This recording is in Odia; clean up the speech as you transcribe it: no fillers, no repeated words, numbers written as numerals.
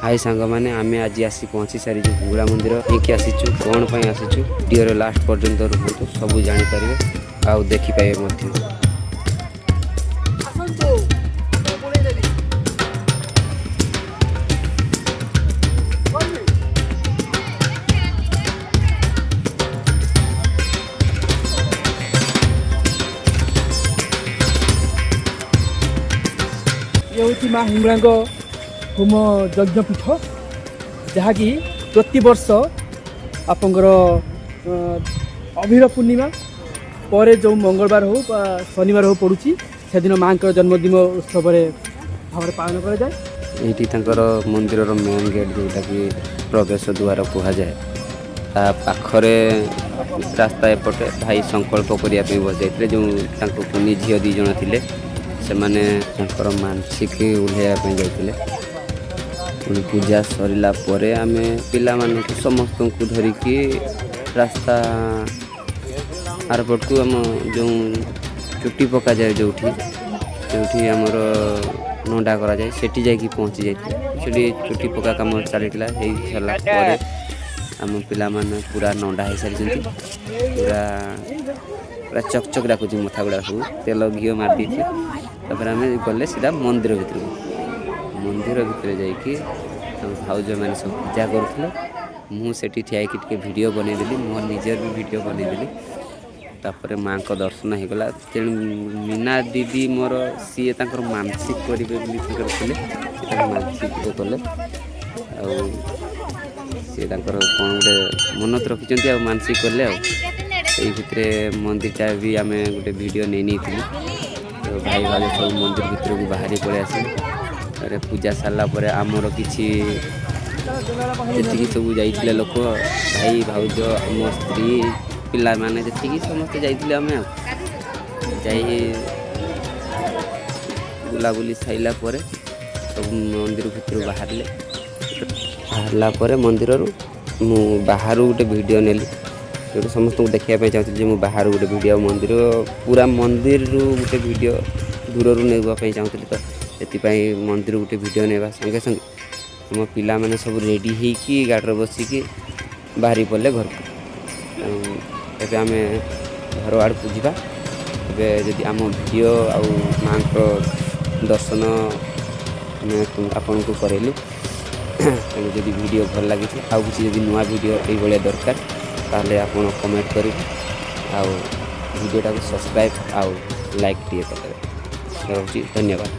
ହାଇ ସାଙ୍ଗମାନେ, ଆମେ ଆଜି ଆସି ପହଞ୍ଚି ସାରିଛୁ ହିଙ୍ଗୁଳା ମନ୍ଦିର। କାହିଁକି ଆସିଛୁ, କ'ଣ ପାଇଁ ଆସିଛୁ, ଭିଡ଼ିଓର ଲାଷ୍ଟ ପର୍ଯ୍ୟନ୍ତ ରୁହନ୍ତୁ, ସବୁ ଜାଣିପାରିବେ ଆଉ ଦେଖିପାରିବେ ମଧ୍ୟ। ଆସନ୍ତୁ, ବୁଲେଇ ଦେବି। କହିବି। ଇଏ ହେଉଛି ମା ହିଙ୍ଗୁଳାଙ୍କ ହୋମ ଯଜ୍ଞ ପୀଠ, ଯାହାକି ପ୍ରତିବର୍ଷ ଆପଣଙ୍କର ଅଭିର ପୂର୍ଣ୍ଣିମା ପରେ ଯେଉଁ ମଙ୍ଗଳବାର ହେଉ ବା ଶନିବାର ହେଉ ପଡ଼ୁଛି, ସେଦିନ ମାଆଙ୍କର ଜନ୍ମଦିନ ଉତ୍ସବରେ ଭାବରେ ପାଳନ କରାଯାଏ। ଏଇଠି ତାଙ୍କର ମନ୍ଦିରର ମେନ୍ ଗେଟ୍, ଯେଉଁଟାକି ପ୍ରବେଶ ଦ୍ୱାର କୁହାଯାଏ, ତା ପାଖରେ ରାସ୍ତା ଏପଟେ ଭାଇ ସଂକଳ୍ପ କରିବା ପାଇଁ ବସିଯାଇଥିଲେ। ଯେଉଁ ତାଙ୍କ କୁନି ଝିଅ ଦୁଇ ଜଣ ଥିଲେ, ସେମାନେ ତାଙ୍କର ମାନସିକ ଓହ୍ଲାଇବା ପାଇଁ ଯାଇଥିଲେ। ପୁଣି ପୂଜା ସରିଲା ପରେ ଆମେ ପିଲାମାନଙ୍କୁ ସମସ୍ତଙ୍କୁ ଧରିକି ରାସ୍ତା ଆରପଟକୁ, ଆମ ଯେଉଁ ଚୁଟି ପକାଯାଏ, ଯେଉଁଠି ଯେଉଁଠି ଆମର ନଣ୍ଡା କରାଯାଏ, ସେଠି ଯାଇକି ପହଞ୍ଚି ଯାଇଥିଲେ। ସେଠି ଚୁଟି ପକା କାମ ଚାଲିଥିଲା। ହେଇ ସାରିଲା ପରେ ଆମ ପିଲାମାନେ ପୁରା ନଣ୍ଡା ହେଇସାରିଛନ୍ତି, ପୁରା ପୁରା ଚକ୍ ଚକ୍ ଡାକୁଛି ମଥା ଗୁଡ଼ା, ସବୁ ତେଲ ଘିଅ ମାରି ଦେଇଛି। ତାପରେ ଆମେ ଗଲେ ସିଧା ମନ୍ଦିର ଭିତରକୁ। ମନ୍ଦିର ଭିତରେ ଯାଇକି ଆମ ଭାଉଜମାନେ ସବୁ ପୂଜା କରୁଥିଲେ। ମୁଁ ସେଠି ଠିଆ ହେଇକି ଟିକେ ଭିଡ଼ିଓ ବନେଇଦେଲି, ମୋ ନିଜର ବି ଭିଡ଼ିଓ ବନେଇଦେଲି। ତାପରେ ମାଆଙ୍କ ଦର୍ଶନ ହେଇଗଲା। ତେଣୁ ମୀନା ଦିଦି ମୋର, ସିଏ ତାଙ୍କର ମାନସିକ କରିବେ ବୋଲି ତାଙ୍କର ଥିଲେ। ସେ ତାଙ୍କ ମାନସିକ କଲେ ଆଉ ସିଏ ତାଙ୍କର କ'ଣ ଗୋଟେ ମନ୍ନତ ରଖିଛନ୍ତି ଆଉ ମାନସିକ କଲେ। ଆଉ ସେଇ ଭିତରେ ମନ୍ଦିରଟା ବି ଆମେ ଗୋଟେ ଭିଡ଼ିଓ ନେଇ ନେଇଥିଲୁ। ତ ଭାଇ ଭାଉଜ ସବୁ ମନ୍ଦିର ଭିତରକୁ ବାହାରି ପଳେଇ ଆସିଲେ। ତାପରେ ପୂଜା ସାରିଲା ପରେ ଆମର କିଛି ଯେତିକି ସବୁ ଯାଇଥିଲେ ଲୋକ, ଭାଇ ଭାଉଜ, ଆମ ସ୍ତ୍ରୀ, ପିଲାମାନେ ଯେତିକି ସମସ୍ତେ ଯାଇଥିଲେ, ଆମେ ଆଉ ଯାଇ ବୁଲାବୁଲି ସାରିଲା ପରେ ସବୁ ମନ୍ଦିର ଭିତରୁ ବାହାରିଲେ। ବାହାରିଲା ପରେ ମନ୍ଦିରରୁ ମୁଁ ବାହାରୁ ଗୋଟେ ଭିଡ଼ିଓ ନେଲି, ଯେଉଁଟା ସମସ୍ତଙ୍କୁ ଦେଖିବା ପାଇଁ ଚାହୁଁଥିଲି ଯେ ମୁଁ ବାହାରୁ ଗୋଟେ ଭିଡ଼ିଓ, ମନ୍ଦିର ପୁରା ମନ୍ଦିରରୁ ଗୋଟେ ଭିଡ଼ିଓ ଦୂରରୁ ନେବା ପାଇଁ ଚାହୁଁଥିଲି। ତ ସେଥିପାଇଁ ମନ୍ଦିର ଗୋଟେ ଭିଡ଼ିଓ ନେବା ସଙ୍ଗେ ସଙ୍ଗେ ଆମ ପିଲାମାନେ ସବୁ ରେଡ଼ି ହେଇକି ଗାଡ଼ିରେ ବସିକି ବାହାରି ପଡ଼ିଲେ ଘରକୁ। ଆଉ ଏବେ ଆମେ ଘର ଆଡ଼କୁ ଯିବା। ଏବେ ଯଦି ଆମ ଭିଡ଼ିଓ ଆଉ ମାଆଙ୍କ ଦର୍ଶନ ଆମେ ଆପଣଙ୍କୁ କରେଇଲୁ, ତେଣୁ ଯଦି ଭିଡ଼ିଓ ଭଲ ଲାଗିଛି ଆଉ କିଛି ଯଦି ନୂଆ ଭିଡ଼ିଓ ଏଇଭଳିଆ ଦରକାର, ତାହେଲେ ଆପଣ କମେଣ୍ଟ କରିବେ ଆଉ ଭିଡ଼ିଓଟାକୁ ସବସ୍କ୍ରାଇବ୍ ଆଉ ଲାଇକ୍ ଟିକେ କରିଦେବେ। ରହୁଛି, ଧନ୍ୟବାଦ।